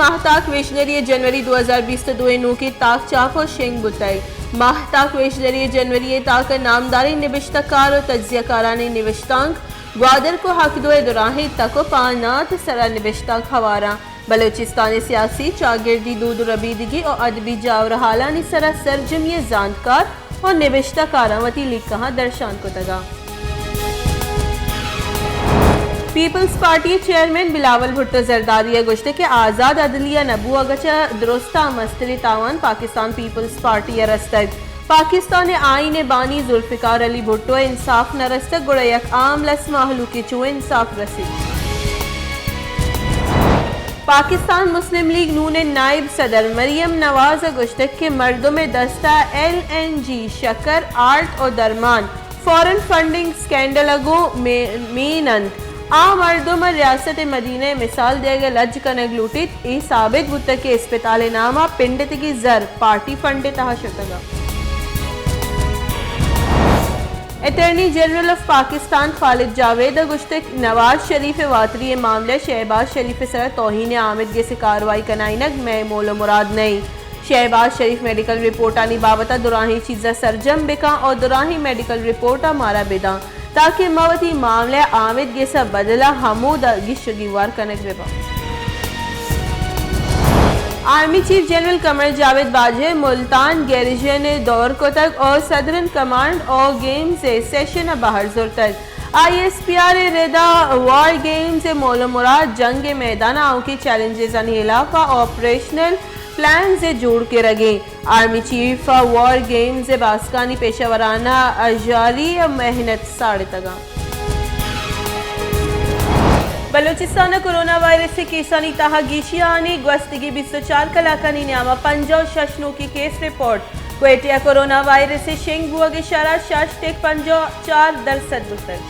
ماہتاک ویژنری ءِ جنوری دو ہزار بیست ءُ دو ءِ نوکیں تاک چاپ ءُ شنگ بوتگ۔ ماہتاک ویژنری ءِ جنوری ءِ تاک ءَ نامداریں نبشتہ کار ءُ تجزیہ کارانی نبشتانک گوادر ءُ ہکدو ءِ دراہیں تک ءُ پہنات ءِ سرا نبشتانک ہوار اَنت۔ بلوچستان ءِ سیاسی، چاگردی، دود ءُ ربیدگی ءُ ادبی جاور ءُ ہالانی سرا سرجمی ءِ زانتکار ءُ نبشتہ کاراں وتی لیکہاں درشان کتگ اَنت۔ پیپلز پارٹی ءِ چیئرمین بلاول بھٹو زرداری ءَ گوشتگ کہ آزاد عدلیہ نہ بوگ ءَ چہ درستاں مستریں تاوان پاکستان پیپلز پارٹی ءَ رستگ۔ پاکستان ءِ آئین ءِ بانی ذوالفقار علی بھٹو ءَ انصاف نہ رستگ، گڑا یک عام لس مہلوک ءَ چوں انصاف رسیت؟ پاکستان مسلم لیگ نون ءِ نائب صدر مریم نواز ءَ گوشتگ کہ مردم ءِ دست ءَ ایل این جی، شکر، آرٹ ءُ درمان فارن فنڈنگ اسکینڈل ءَ گوں مے-، مین اَنت۔ آ مردم ءَ ریاست ءِ مدینہ ءِ مثال دیگ ءَ لج کنگ لوٹیت۔ اے ثابت بوتگ کہ اسپتال ءِ نام ءَ پنڈتگیں زر پارٹی فنڈ ءِ تہا شتگ اَنت۔ اٹارنی جنرل آف پاکستان خالد جاوید ءَ گوشتگ، نواز شریف ءِ واتری ءِ معاملہ ءَ شہباز شریف ءِ سرا توہین آمیدگس ءِ کاروائی کنائینگ مئے مول ءُ مراد نہ اِنت۔ شہباز شریف میڈیکل رپورٹانی بابت ءَ دراہیں چیز ءَ سرجم بکن ءُ دراہیں میڈیکل رپورٹ ءَ مارا بدنت تاکہ ما وتی معاملہ ءَ آمیدگس ءِ بدل ءَ ہمود ءَ گیش ءُ گیوار کنگ بہ باں۔ آرمی چیف جنرل قمر جاوید باجوہ ءَ ملتان گیریژن ءَ دور کتگ ءُ سدرن کمانڈ ءُ گیمز ءِ سیشن ءَ بہر زرتگ۔ آئی ایس پی آر ءِ ردا وار گیمز ءِ مول ءُ مراد جنگ ءِ میدان ءَ آؤکیں چیلنجزانی ہلاپ ءَ آپریشنل پلانز ءِ جوڑ کرگ اِنت۔ آرمی چیف ءَ وار گیمز ءِ باسکانی پیشہ ورانہ ءَ ژاری ءُ محنت ساڑتگ اَنت۔ بلوچستان ءَ کرونا وائرس ءِ کیسانی تہا گیشی آنی، گوستگیں بیست ءُ چار کلاکانی نیام ءَ پنجاہ ءُ شش نوکیں کیس رپورٹ۔ کوئٹہ ءَ کرونا وائرس ءِ شنگ بوگ ءِ شرح شش ٹک پنجاہ ءُ چار درسد بوتگ۔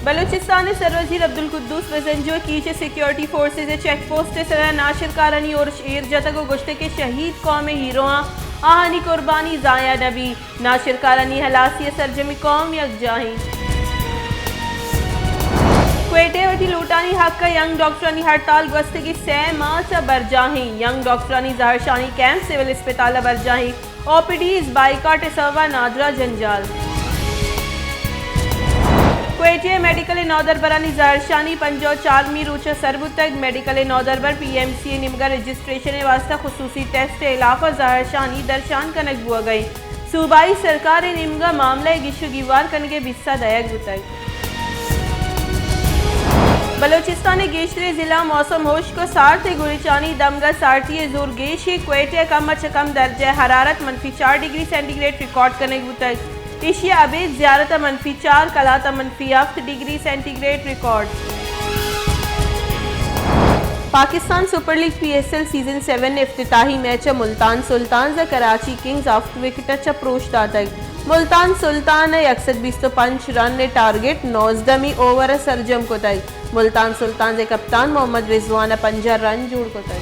بلوچستان ءِ سروزیر عبدالقدوس بزنجو ءَ کیچ ءَ سیکورٹی فورسز ءِ چیک پوسٹ ءِ سرا ناشرکارانی ارش ایر جتگ ءُ گوشتگ کہ شہید قوم ءِ ہیرواں، آہانی قربانی ضائع نہ بیت۔ ناشرکارانی ہلاسی ءَ سرجمیں قوم یکجاہ اِنت۔ کوئٹہ ءَ وتی لوٹانی حق ءَ ینگ ڈاکٹرانی ہڑتال گوستگیں سئے ماہ چہ برجاہ اِنت۔ ینگ ڈاکٹرانی زہرشانی کیمپ سول اسپتال ءَ برجاہ اِنت۔ او پی ڈیز بائیکاٹ ءِ سبب ءَ نادراہ جنجال۔ کوئٹہ ءَ میڈیکل ءِ نودربرانی زہرشانی پنجاہ ءُ چارمی روچ ءَ سر بوتگ۔ میڈیکل ءِ نودربر پی ایم سی ءِ نیمگ ءَ رجسٹریشن ءِ واستہ خصوصی ٹیسٹ ءِ ہلاپ ءَ زہرشانی درشان کنگ بوگ ءَ اِنت۔ صوبائی سرکار ءِ نیمگ ءَ معاملہ ءِ گیش ءُ گیوار کنگ ءِ بیسہ دئیگ بوتگ۔ بلوچستان ءِ گیشتریں ضلع موسم ہشک ءُ سارت ءِ گریچانی دمگ ءَ سارتی ءِ زور گیش اِنت۔ کوئٹہ ءَ کم ءَ چہ کم درجہ حرارت منفی چار ڈگری سینٹی گریڈ ریکارڈ کنگ بوتگ۔ ایشی ءَ ابید زیارت ءَ منفی چار، قلات ءَ منفی ہفت degree centigrade record. Pakistan super league P S L season seven ءِ افتتاحی میچ ءَ ملتان سلطانز ءَ کراچی کنگز ہفت وکٹ ءَ چہ پروش داتگ۔ ملتان سلطان ءَ یک سد بیست ءُ پنچ رن ءِ ٹارگٹ نوزدہمی اوور ءَ سرجم کتگ۔ ملتان سلطانز ءِ کپتان محمد رضوان ءَ پنجاہ رن جوڑ کتگ۔